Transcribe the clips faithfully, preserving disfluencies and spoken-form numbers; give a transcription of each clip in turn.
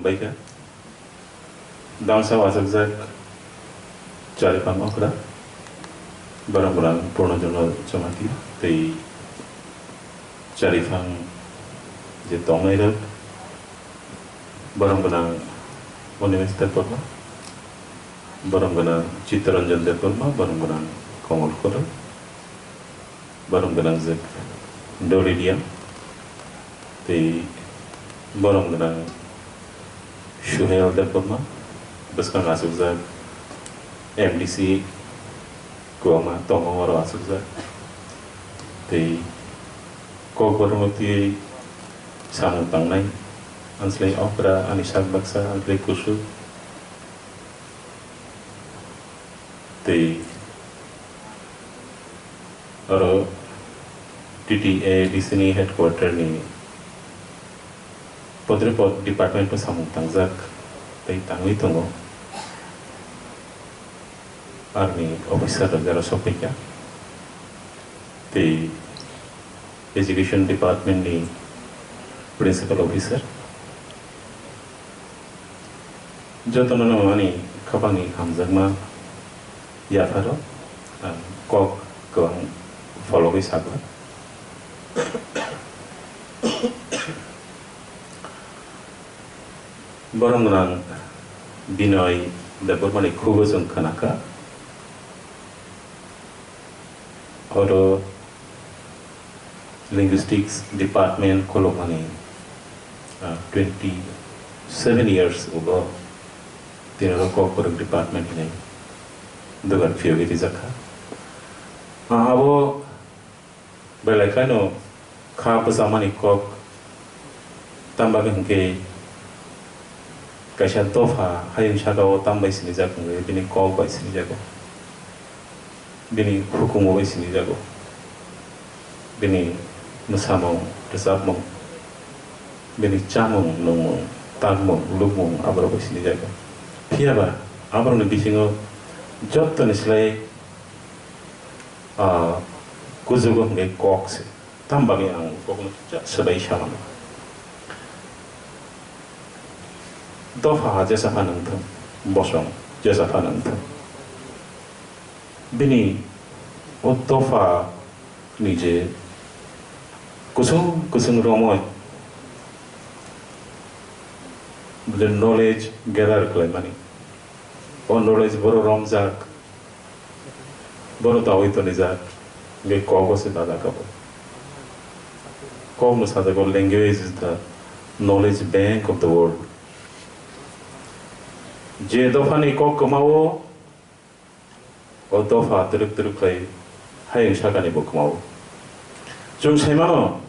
Baikha. Damsa o achukjak Chariphang okra, borok gwnang Purnojono Jamatia tei Chariphang je tongnairok, borok gwnang Animesh Debbarma, borok gwnang Chittaranjan Debbarma, borok gwnang Komol Khorok, borok gwnang je Dolidia, tei borok gwnang Suhel Debbarma, bwskang achukjak M D C kwbangma tongo, oro achukjak. Tei kokborokno twiwi samung tangnai, anslai okra, ani sak baksa, anslai kusu. Tei oro T T A D C ni headquarter ni podre pod department o samung tangjak tei tangwi tongo. Army officer rok jora sokphaikha. Tei Education Department ni Principal Officer. Jotono no ani khapangni hamjakma yapharo ang kok kwbang phologwi sakha. Borok gwnang Binoy Debbarmani khugo chwng khnakha. Oro Linguistics Department kholopmani, ah, twenty seven years ulo tini oro Kokborok Department hinwi dugar phiyogwi rijakha. Ah, abo belai kheno kha bwchamani kok. Tamo bagwi hinkhe kaisa dopha hayung saka o tam bai sinijago, bini kok bai sinijago, bini hukumu bai sinijago, bini mwsamung, rwchapmung, bini chamung, nungmung, tangmung, lukmung aborok bai sinijago. Phiyaba aborokni bisingo jottoni slai, ah, kujugo hinkhe kok se. Tamo bagwi ang kokno kisa swbai samano. Dopha jesa phano wngthung, bosong jesa phano wngthung. Bini o dopha ni je kusung kusung romoi je knowledge gather khlaimani, o knowledge boro romjak, bono tangwi tonijak, hinkhe kokbo se dada kabo. Kokno sajago, "Language is the knowledge bank of the world." Je dophani kok kwmao, o dopha twrwk twrwk khlai hayung sakani bo kwmao. Chwng saimano,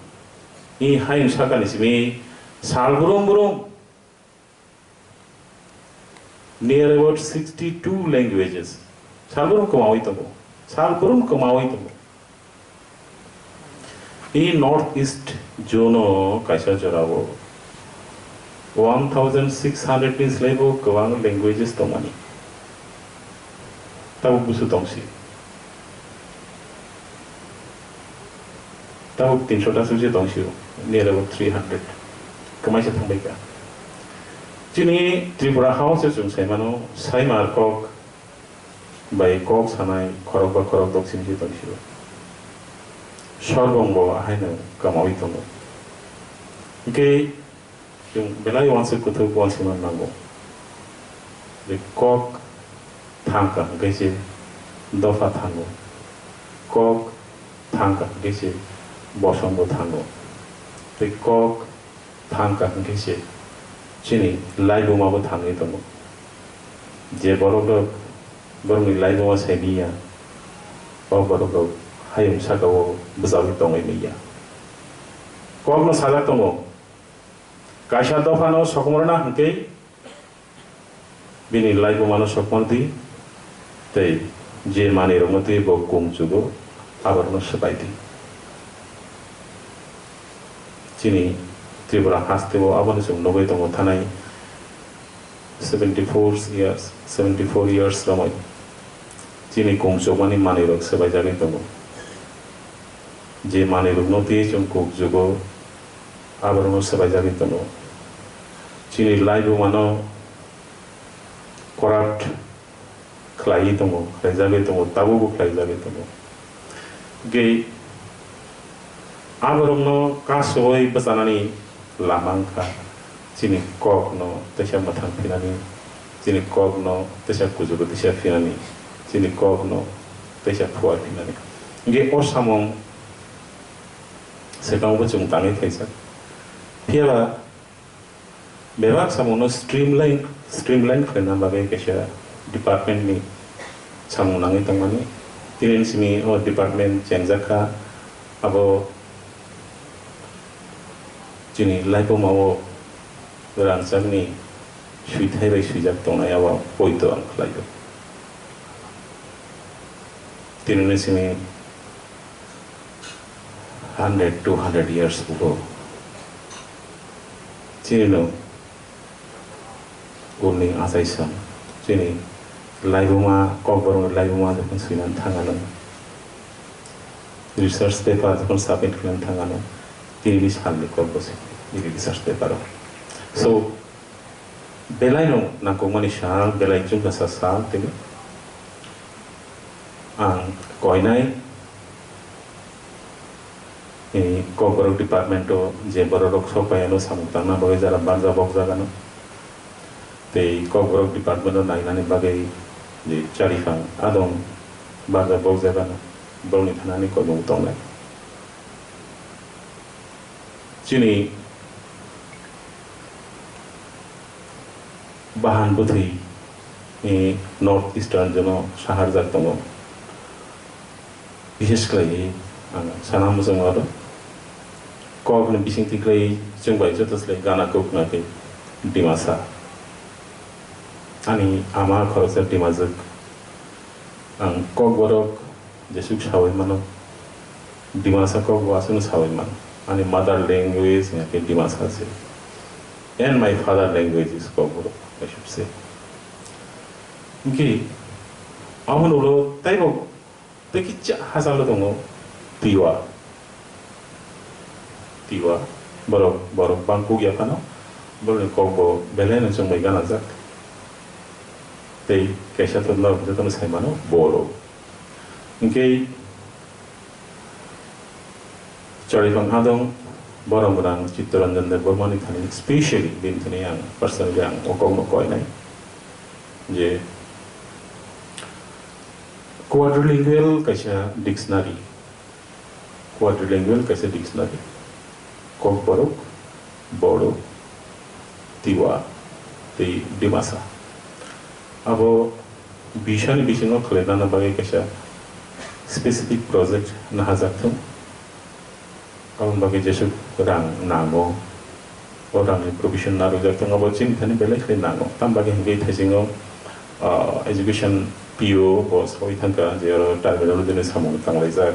i hayung sakani simi sal brum brum near about sixty-two languages. Salbrum kwmawi tongo. Salbrum kwmawi tongo. I North East zone o kaisa jorao one thousand six hundred ni slaibo kwbang languages tongmani. Tabuk busu tongsi. Tabuk tinsho ta susi tong sio, near about three hundred. Kwmaisa thangbai kha. Chini Tripura hao se chwng sai mano, Saimar kok bai kok sanai khorok ba khorok dok simi se tong sio. Sorbong bo ahaino kwmawi tongo. Hinkhe Chwng belai uansuk kuthuk uansukna nango. Je kok thangkha hwnkhe se dopha thango, kok thangkha hwnkhe se bosongbo thango, tei kok thangkha hwnkhe se chini laibuma bo thangwi tongo. Je borok rok borokni laibuma saimanya, o borok rok hayung saka o bwchagwi tongwi manya. Kokno sajak tongo. Kaisa dophano sokomorna hwnkhe bini laibumano sokomor di, tei je manwirokno twi bo kung chugo, aborokno swbai di. Chini Tripura hasteo aboni chwng nugwi tongo thanai seventy four years, seventy four years romwi chini kung chukmani manwirok swbaijagwi tongo. Je manwirokno twi chwng kuk jugo, aborokno swbaijagwi tongo. Chini laibumano corrupt khlaiwi tongo, khlaijagwi tongo, tabukbo khlaijagwi tongo. Hwnkhe aborokno kasui bwchanani lama wngkha, chini kokno teisa mwthang phinani, chini kokno teisa kujuru teisa phinani, chini kokno teisa phuar phinani. Hwnkhe o samung swkango chwng tangwi khaijak. Phiyaba bebak samungno streamline, streamline khlaina bagwi kaisa department ni samung nangwi tongmani. Tini simi o department chengjak kha, abo chini laibuma o rangchakni suithai bai swijak tongnai, abo poito ang khlaio. Tini simi hundred, two hundred years ago. Chini no ulni achaisa, chini laibuma, kokborok laibuma jokhon swinani thangano, research paper jokhon submit khlaiwi thangano, tini salni kokbo se research paper o. So, belai no nangkukmani sal, belai chukdasa sal tini. Ang koinai, eh, kokborok department o je borok rok sok pai ano samung tangna bagwi jara barja bok jagano. Tei kokborok department o nainani bagwi je chariphang adong barja bok jagano, borokni thanani koimung tongnai. Chini bahan bwthwi, eh, North Eastern jono saharjak tongo. Bishesh khlaiwi ang sana muchungo aro kokni bisingtwi khlaiwi chwng bai joto slai gana kok na khe Dimasa. Ani ama khoroksa Dimajwk. Ang kokborok jesuk sawi mano. Dimasa kokbo aswkno sawi mano. Ani mother language hwnkhe Dimasa se. And my father language is Kokborok, I should say. Hwnkhe aboni ulo teibo tei kisa hachalo tongo Tiwa. Tiwa, borok, borok bangkuk ya phano, borokni kokbo belai no chwng bai ganajak. Tei kaisa to norok jotono sai mano Boro. Hwnkhe Chariphang adong Boromrang Chittaranjan Debbarmani thani specially bini thani ang personally ang o kokno koinai je quadrilingual kaisa dictionary. Quadrilingual kaisa dictionary. Kokborok, Bodo, Tiwa, tei Dimasa. Abo bisani bisingo khwlainani bagwi kaisa specific project nahajak thung. Aboni bagwi jesuk rang nango. O rangni provision narwkjak thung, abo chini thani belai khe nango. Tam bagwi hwnkhe thaisingo, ah, education P O bo sawi thangkha je oro terminology ni samung tanglaijak.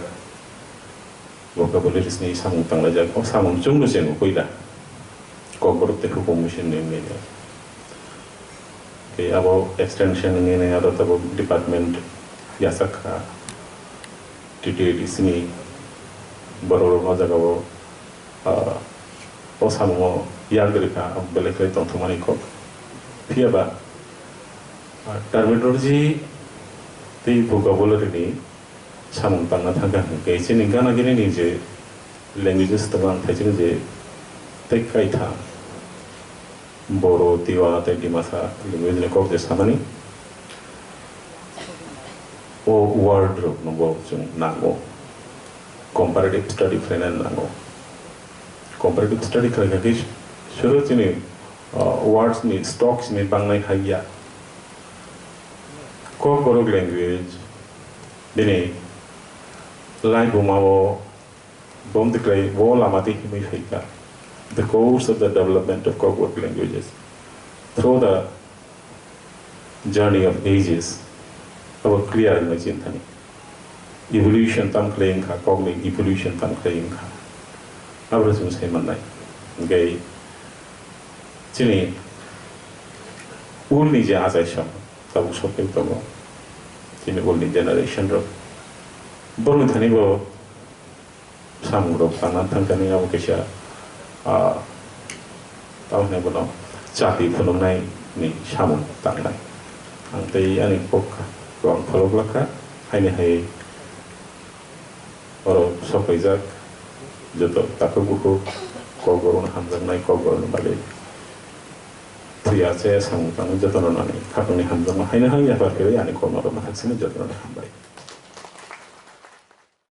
Vocabularies ni samung tanglaijak, o samung chwngno chengo puila. Kokborok tei hukumu sini nini. Tei abo extension nini aro tabo department yachak kha. T T A D C ni borok rok o jaga o, ah, o samungo yak rwkha, abo belai khe tongthokmani kok. Phiyaba, ah, terminology tei vocabulary ni samung tangna thangkha hwnkhe chini gana gini ni je languages tongo, ang thaichini je tei kaitha Boro, Tiwa tei Dimasa language ni kok je samani o word rok no bo chwng nango, comparative study khlaina nango. Comparative study khlaikha khe suru chini, uh, words ni stocks ni bangnai hai ya. Kokborok language bini laibuma o bom tiklai bo lama twi himwi phaikha. The course of the development of Kokborok languages through the journey of ages, abo clear wngwi chini thani. Evolution tam khlai wngkha, kokni evolution tam khlai wngkha. Aboro chwng sai mannai. Hwnkhe chini ulni je achaisong, tabuk sokwi tongo, chini ulni generation rok. Borokni thani bo samung rok tangna thangkani abo kaisa, ah, tamo hinwi bono chati phunuknai ni samung tangnai. Ang tei ani kok rok ang pholok lakha, haini hai oro sokphaijak joto takhuk bukhuk kok borokno hamjaknai, kok borokni bagwi thwiya chaya samung tangnai jotono nani khaknani hamjakma haino hai yapar khe ani kokno rwma thak sini jotono hambai.